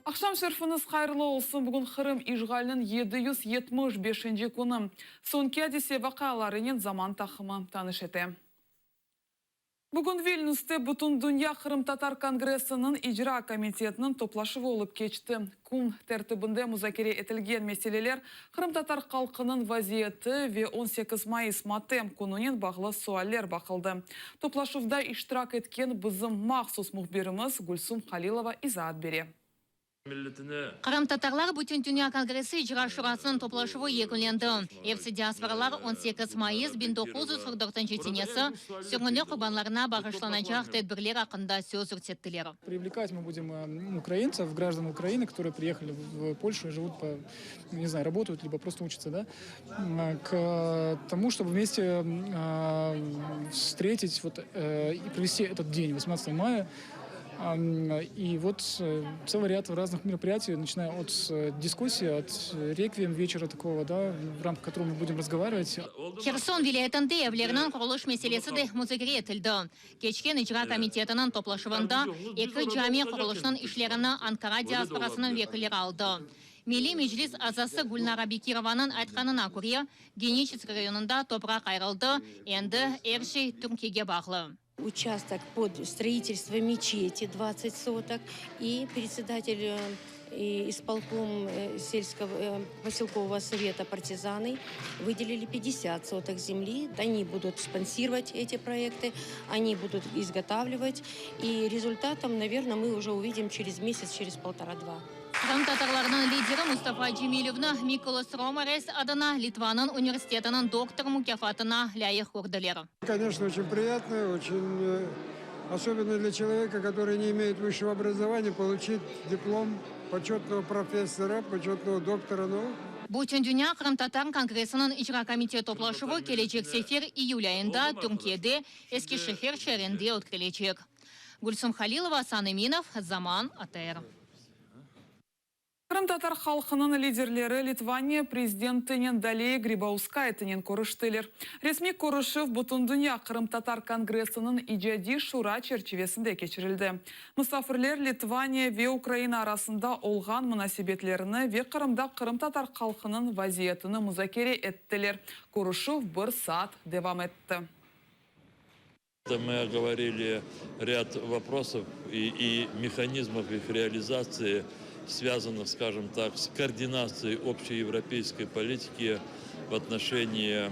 Aqşam şerfiñiz hayırlı olsun! Bugün Qırım işğaliniñ 775-inci künü. Soñki adise-vaqialarınen Zaman taqımı tanış ete. Bugün Vilnüste Bütündünya qırımtatar kongressiniñ icra komitetiniñ toplaşuvı olıp keçti. Kün tertibinde muzakere etilgen meseleler qırımtatar halqınıñ vaziyeti ve 18 mayıs matem kününen bağlı sualler baqıldı. Toplaşuvda iştirak etken bizim mahsus mühbirimiz Gülsum Halilova izaat bere. Qırımtatarlar Bütündünya kongressi İcra şurasınıñ toplaşuvı yekünlendi. Epsi diasporalar 18 mayıs 1944 senesi sürgünlik qurbanlarına bağışlanacaq tedbirler aqqında söz yürsettiler. Привлекать мы будем украинцев, граждан Украины, которые приехали в Польшу и живут по, не знаю, работают, либо просто учатся, да, к тому, чтобы вместе встретить вот и провести этот день, 18 мая. И вот целый ряд разных мероприятий, начиная от дискуссии, от реквием вечера такого, да, в рамках которого мы будем разговаривать. Herson vilâyetinde evlerniñ qurulış meselesi de muzakere etildi. Keçken icra komitetiniñ toplaşuvında eki cami qurulışınıñ işlerini Ankara diasporasınıñ vekilleri aldı. Milliy Meclis azası Gülnara Bekirovanıñ aytqanına köre, Geniçesk rayonında topraq ayırıldı, endi er şey Türkiyege bağlı. Uçastok pod stroitelstvo meçeti 20 sotok i predsedatel ispolkom selskogo poselkovogo soveta Partizany vydelili 50 sotok zemli, oni budut sponsirovat eti proekty, oni budut izgotavlivat i rezultatom, naverno, my uje uvidim çerez mesяц, çerez poltora-dva. Qırımtatarlarnıñ lideri Mustafa Cemilevni Mikolas Romeris adına Litvanıñ universitetiniñ doktor mukâfatına lâyıq kördiler. Конечно, очень приятно, очень, особенно для человека, который не имеет высшего образования, получить диплом почетного профессора, почетного доктора наук. Bütündünya qırımtatar kongressiniñ icra komitet toplaşuvı kelecek sefer iyül ayında Türkiyede, Eskişehir şeerinde ötkerilecek. Gülsum Halilova, Asan Eminov, Zaman, ATR. Qırımtatar halqınıñ liderleri Litvaniya prezidentinen Daliya Gribauskaytenen körüştiler. Resmiy körüşüv Bütündünya qırımtatar kongressiniñ icadiy şura çerçivesinde keçirildi. Musafirler Litvaniya ve Ukraina arasında olğan munasebetlerini ve Qırımda qırımtatar halqınıñ vaziyetini muzakere ettiler. Körüşüv bir saat devam etti. Мы оговорили ряд вопросов и, и механизмов их реализации, связанных, скажем так, с координацией общей европейской политики в отношении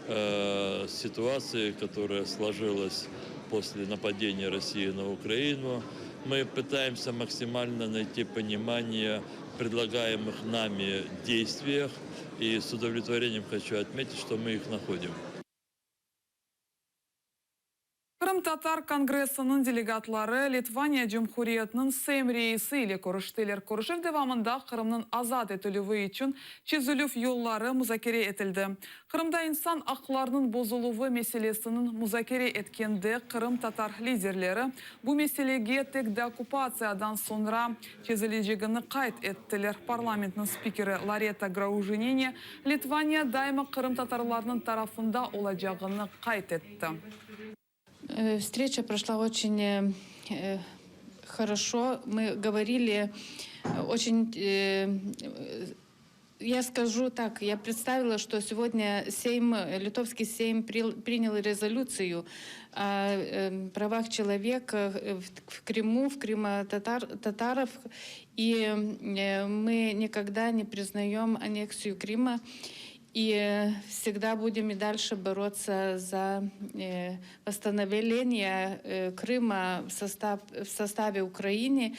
э, ситуации, которая сложилась после нападения России на Украину. Мы пытаемся максимально найти понимание предлагаемых нами действиях, и с удовлетворением хочу отметить, что мы их находим. Qırımtatar kongressiniñ delegatları Litvaniya Cumhuriyetiniñ Seym reisi ile körüştiler. Körüşüv devamında Qırımnıñ azat etilüvi içün çezilüv yolları muzakere etildi. Qırımda insan aqlarınıñ bozuluvı meselesiniñ muzakere etkende qırımtatar liderleri bu meselege tek deokkupatsiyadan soñra çezilecegini qayd ettiler. Parlamentniñ spikeri Loreta Graujiniene Litvaniya daima qırımtatarlarnıñ tarafında olacağını qayd etti. Встреча прошла очень хорошо. Мы говорили очень я скажу так, я представила, что сегодня Сейм, Литовский Сейм принял резолюцию о правах человека в Крыму, в Крымо-татар, татаров, и мы никогда не признаем аннексию Крыма и всегда будем и дальше бороться за восстановление Крыма в, состав, в составе Украины.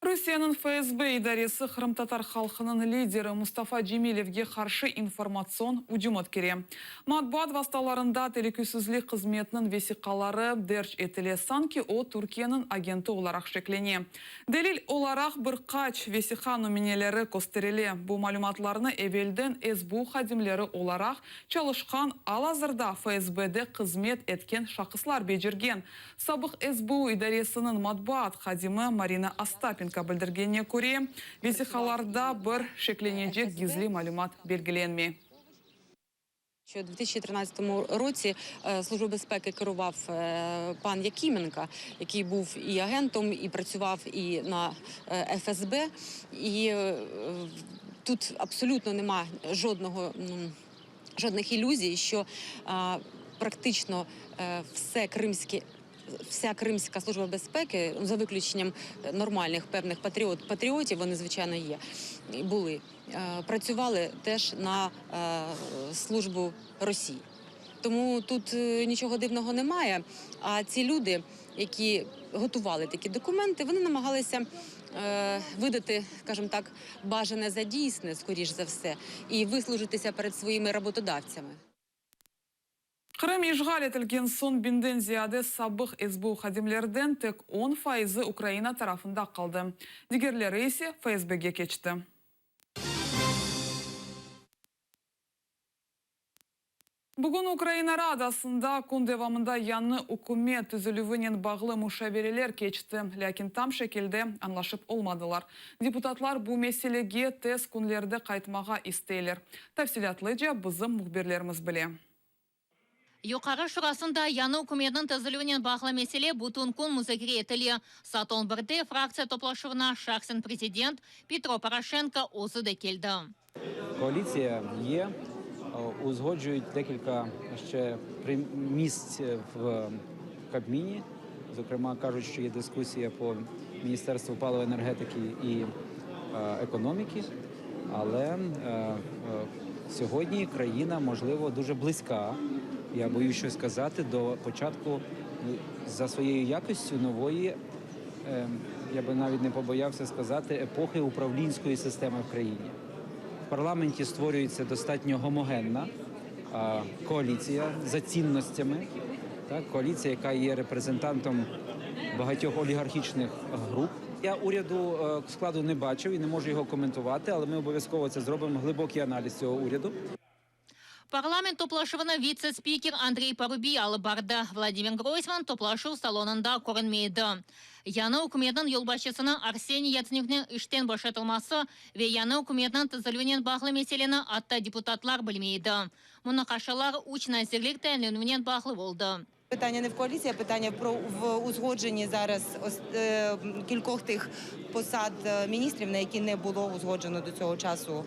Rusiyeniñ FSB idaresi qırımtatar halqınıñ lideri Mustafa Cemilevge qarşı informatsion ücüm ötkere. Matbuat vastalarında telükesizlik hızmetiniñ vesiqaları derc etile, sanki o Türkiyeniñ agenti olaraq şeklene. Delil olaraq bir qaç vesiqa nümüneleri kösterile. Bu malümatlarnı evelden SBU hadimleri olaraq çalışqan, al-azırda FSBde hızmet etken şahıslar becergen. Sabıq SBU idaresiniñ matbuat hadimi Marina Ostapenko bildirgenine köre, vesiqalarda bir şeklenecek gizli malümat belgilenmey. Що у 2013 році Службою безпеки керував пан Якименко, який був і агентом, і працював і на ФСБ. І тут абсолютно нема жодного, ну, жодних ілюзій, що практично все кримське. Вся Кримська служба безпеки, ну, за виключенням нормальних певних патріот, патріотів, вони звичайно є, і були, працювали теж на службу Росії. Тому тут нічого дивного немає. А ці люди, які готували такі документи, вони намагалися видати, скажімо так, бажане за дійсне, скоріш за все, і вислужитися перед своїми роботодавцями. Qırım işğal etilgen soñ biñden ziyade sabıq SBU hadimlerden tek 10 faizi Ukraina tarafında qaldı, digerleri ise FSBge keçti. Bugün Ukraina Radasında kün devamında yañı ükümet tizilüvinen bağlı muşavereler keçti, lâkin tam şekilde añlaşıp olmadılar. Deputatlar bu meselege tez künlerde qaytmağa isteyler. Tafsilâtlıca bizim mühbirlerimiz bile. Yuqarı Şurasında yañı ükümetniñ tizilüvinen bağlı mesele bütün kün muzakere etile. Saat on birde fraktsiya toplaşuvına şahsen prezident Petro Poroşenko özü de keldi. Koalitsiya є, узгоджують декілька ще місць в Кабміні. Зокрема, кажуть, що є дискусія по Міністерству паливо енергетики і економіки. Але сьогодні країна, можливо, дуже близька, я боюсь щось сказати, до початку за своєю якістю нової, я би навіть не побоявся сказати, епохи управлінської системи в країні. В парламенті створюється достатньо гомогенна коаліція за цінностями, так, коаліція, яка є репрезентантом багатьох олігархічних груп. Я уряду складу не бачив і не можу його коментувати, але ми обов'язково це зробимо глибокий аналіз цього уряду. Parlament toplaşuvını vitse-spiker Andrey Parubiy alıp bardı. Vladimir Groysman toplaşuv salonında körünmey edi. Yañı ükümetniñ yolbaşçısını Arseniy Yatsenükniñ işten boşatılması ve yañı ükümetniñ tizilüvinen bağlı meseleni atta deputatlar bilmey edi. Munaqaşalar üç nazirlik tayinlenüvinen bağlı oldı. Питання не в коаліції, а питання про в узгодженні зараз кількох тих посад міністрів, на які не було узгоджено до цього часу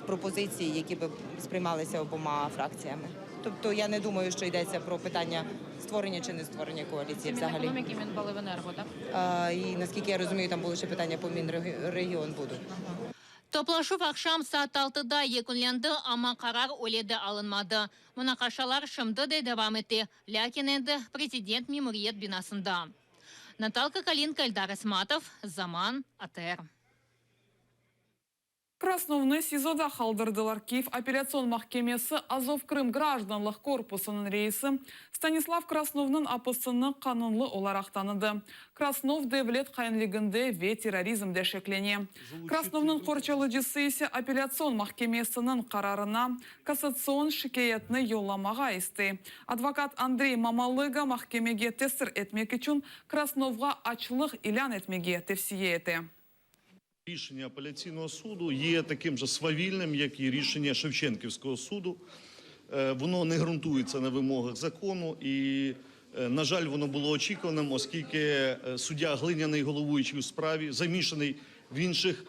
пропозиції, які би сприймалися обома фракціями. Тобто я не думаю, що йдеться про питання створення чи не створення коаліції взагалі. Мінекономіки, Мінпаливенерго, так? І наскільки я розумію, там були ще питання по Мінрегіонбуду. Toplaşuv aqşam saat altıda yekünlendi, amma qarar öyle de alınmadı. Munaqaşalar şimdi de devam ete, lâkin endi prezident memuriyet binasında. Natalka Kalinka, Eldar Esmatov, Zaman, ATR. Krasnovnı SİZOda qaldırdılar. Kiyev apellâtsion mahkemesi Azov-Krım grajdanlıq korpusınıñ reisi Stanislav Krasnovnıñ apısını qanunlı olaraq tanıdı. Krasnov devlet hainliginde ve terrorizmde şeklene. Krasnovnıñ qorçalıcısı ise apellâtsion mahkemesiniñ qararına kassatsion şikâyetni yollamağa istey. Advokat Andrey Mamalıga mahkemege tesir etmek içün Krasnovğa açlıq ilân etmege tevsiye ete. Рішення апеляційного суду є таким же свавільним, як і рішення Шевченківського суду. Воно не ґрунтується на вимогах закону і, на жаль, воно було очікуваним, оскільки суддя Глиняний, головуючий у справі, замішаний в інших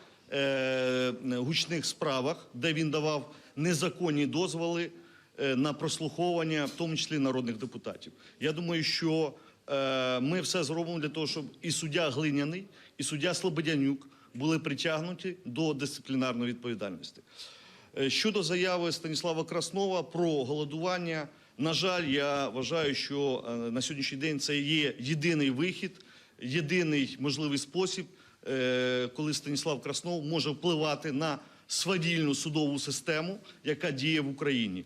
гучних справах, де він давав незаконні дозволи на прослуховування, в тому числі народних депутатів. Я думаю, що ми все зробимо для того, щоб і суддя Глиняний, і суддя Слободянюк були притягнуті до дисциплінарної відповідальності. Щодо заяви Станіслава Краснова про голодування, на жаль, я вважаю, що на сьогоднішній день це є єдиний вихід, єдиний можливий спосіб, коли Станіслав Краснов може впливати на свавільну судову систему, яка діє в Україні.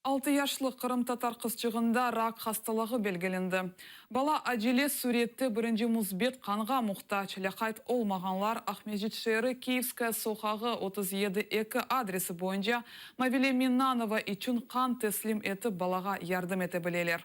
Altı yaşlı qırımtatar qızçığında rak hastalığı belgilendi. Bala acele sürette birinci müsbet qanğa muhtac. Lâqayt olmağanlar Aqmescit şeeri Kiyevskaya soqağı 37 2 adresi boyunca Mavile Minnanova içün qan teslim etip balağa yardım ete bileler.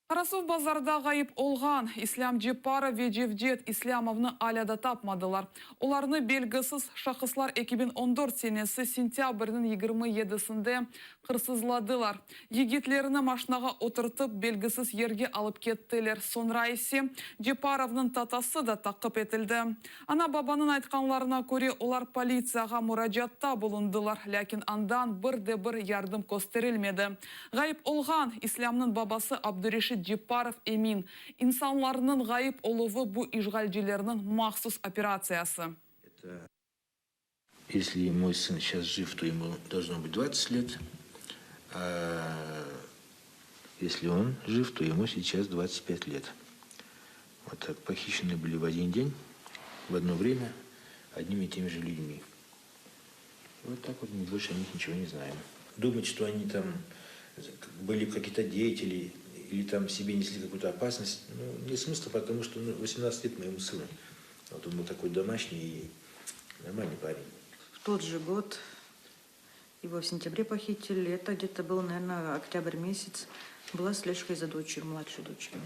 Qarasuvbazarda ğayıp olğan İslâm Cepparov ve Cevdet İslâmovnı alâ da tapmadılar. Olarnı belgisiz şahıslar 2014 senesi sentâbrniñ 27-sinde hırsızladılar. Yigitlerni maşnağa oturtıp, belgisiz yerge alıp kettiler. Soñra ise Cepparovnıñ tatası da taqip etildi. Ana-babanıñ aytqanlarına köre, olar politsiyağa muracaatta bulundılar, lâkin andan bir de bir yardım kösterilmedi. Ğayıp olğan İslâmnıñ babası Abdureşit Cepparov emin, insanlarnıñ ğayıp oluvı bu işğalcilerniñ mahsus operatsiyası. Если мой сын сейчас жив, то ему должно быть 20 лет. А если он жив, то ему сейчас 25 лет. Вот так похищены были в один день, в одно время, одними и теми же людьми. Вот так вот мы больше о них ничего не знаем. Думать, что они там были какие-то деятели или там себе несли какую-то опасность, ну, нет смысла, потому что ну, 18 лет моему сыну. Вот он был такой домашний и нормальный парень. В тот же год его в сентябре похитили. Это где-то был, наверное, октябрь месяц. Была слежка за дочерью, младшей дочерью.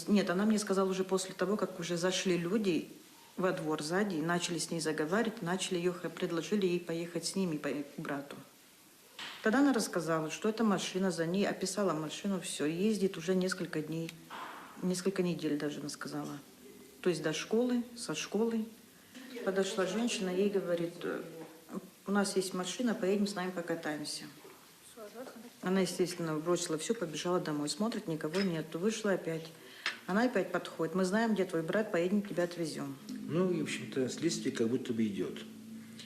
Нет, она мне сказала уже после того, как уже зашли люди во двор сзади и начали с ней заговаривать, начали ее, предложили ей поехать с ними к брату. Тогда она рассказала, что эта машина за ней, описала машину, все, ездит уже несколько дней, несколько недель даже она сказала. То есть до школы, со школы. Подошла женщина, ей говорит, у нас есть машина, поедем с нами покатаемся. Она, естественно, бросила все, побежала домой. Смотрит, никого нет. Вышла опять. Она опять подходит. Мы знаем, где твой брат, поедем, тебя отвезем. Ну, и, в общем-то, следствие как будто бы идет.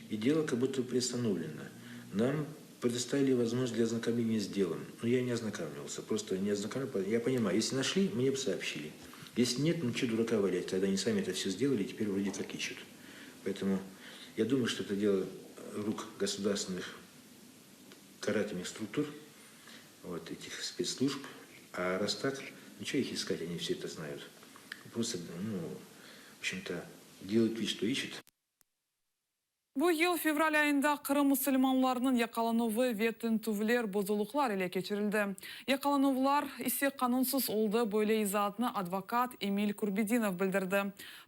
И дело как будто бы приостановлено. Нам предоставили возможность для ознакомления с делом. Но я не ознакомился. Просто не ознакомился. Я понимаю, если нашли, мне бы сообщили. Если нет, ну что дурака валять, когда они сами это все сделали, теперь вроде как ищут. Поэтому я думаю, что это дело рук государственных карательных структур, вот этих спецслужб. А раз так, ну что их искать, они все это знают. Просто, ну, в общем-то, делают вид, что ищут. Bu yıl fevral ayında Qırım musulmanlarınıñ yaqalanuvı ve tintüvler bozuluqlar ile keçirildi. Yaqalanuvlar ise qanunsız oldı, böyle izaatnı advokat Emil Kurbedinov bildirdi.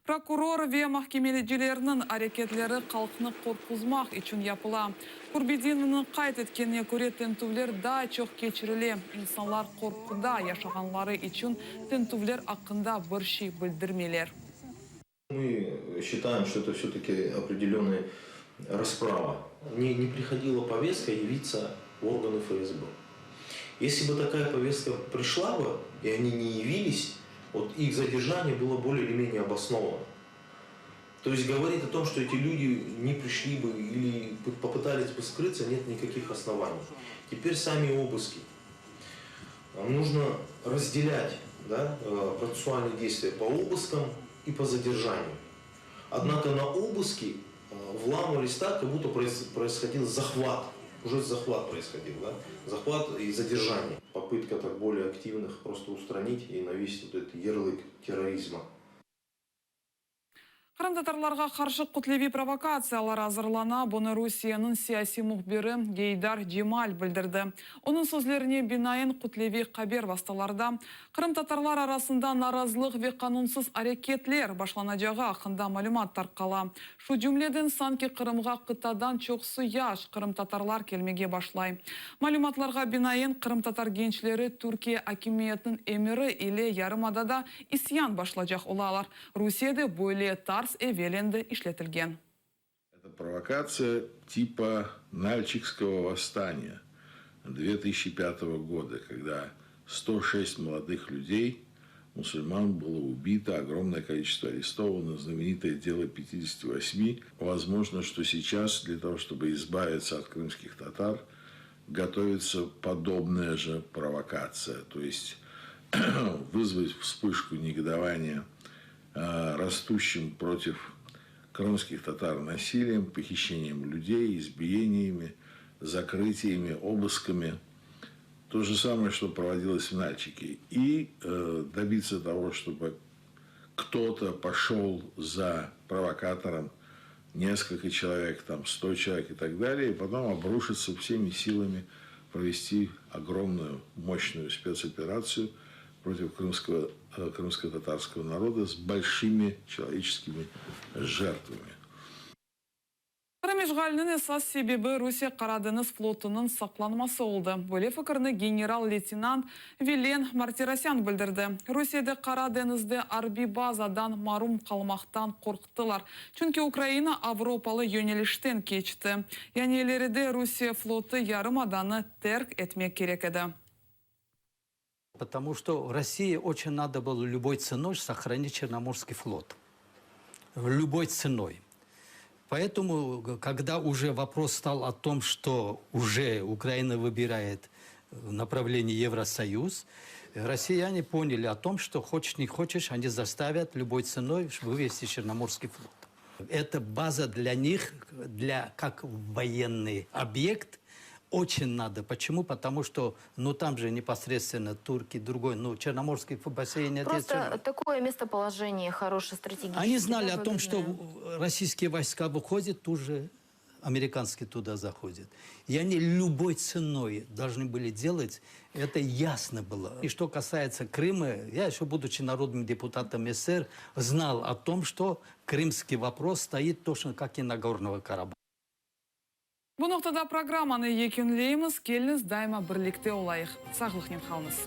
Prokuror ve mahkemecilerniñ areketleri halqnı qorquzmaq içün yapıla. Kurbedinovnıñ qayd etkenine köre, tintüvler daa çoq keçirile. İnsanlar qorquda yaşağanları içün tintüvler aqqında bir şey bildirmeyler. Мы считаем, что это все-таки определенная расправа. Не, не приходила повестка явиться в органы ФСБ. Если бы такая повестка пришла бы, и они не явились, вот их задержание было более или менее обосновано. То есть говорить о том, что эти люди не пришли бы или попытались бы скрыться, нет никаких оснований. Теперь сами обыски. Нам нужно разделять да, э, процессуальные действия по обыскам и по задержанию. Однако на обыски э, вламывались так, как будто происходил захват. Уже захват происходил, да? Захват и задержание. Попытка так более активных просто устранить и навесить вот этот ярлык терроризма. Qırımtatarlarğa qarşı kütleviy provokatsiyalar azırlana, bunı Rusiyeniñ siyasiy mühbiri Geydar Cemal bildirdi. Onıñ sözlerine binaen kütleviy haber vastalarda qırımtatarlar arasında narazılıq ve qanunsız areketler başlanacağı aqqında malümat tarqala. Şu cümleden sanki Qırımğa qıtadan çoqusı yaş qırımtatarlar kelmege başlay. Malümatlarğa binaen qırımtatar gençleri Türkiye akimiyetiniñ emiri ile yarımadada isyan başlaycaq olalar. Rusiyede böyle tarz evel endi işletilgen. Это провокация типа Нальчикского восстания 2005 года, когда 106 молодых людей, мусульман, было убито, огромное количество арестовано, знаменитое дело 58. Возможно, что сейчас для того, чтобы избавиться от крымских татар, готовится подобная же провокация, то есть вызвать вспышку негодования э, растущим против крымских татар насилием, похищением людей, избиениями, закрытиями, обысками. То же самое, что проводилось в Нальчике. И э, добиться того, чтобы кто-то пошел за провокатором, несколько человек, там 100 человек и так далее, и потом обрушиться всеми силами, провести огромную, мощную спецоперацию. против крымского, э, крымско-татарского народа с большими человеческими жертвами. Qırım işğaliniñ esas sebebi Rusiye Qara deñiz flotunıñ saqlanması oldı. Böyle fikirni general-leytenant Vilen Martirosyan bildirdi. Rusiyede Qara deñizde arbiy bazadan marum qalmaqtan qorqtılar, çünki Ukraina avropalı yönelişten keçti. Yani ileride Rusiye flotu yarımadanı terk etmek kerek edi. Потому что России очень надо было любой ценой сохранить Черноморский флот. Любой ценой. Поэтому, когда уже вопрос стал о том, что уже Украина выбирает направление Евросоюз, россияне поняли о том, что хочешь не хочешь, они заставят любой ценой вывести Черноморский флот. Это база для них, для, как военный объект, очень надо. Почему? Потому что, ну, там же непосредственно турки, другой, ну, Черноморский бассейн. это Просто Черно- такое местоположение хорошее стратегическое. Они знали да, о том, что выгодное. российские войска выходят, тут же американские туда заходят. И они любой ценой должны были делать, это ясно было. И что касается Крыма, я еще, будучи народным депутатом СССР, знал о том, что крымский вопрос стоит точно как и Нагорного Карабаха. Bu noqtada programmanı yekünleymiz. Keliñiz daima birlikte olayıq. Sağlıqnen qalıñız.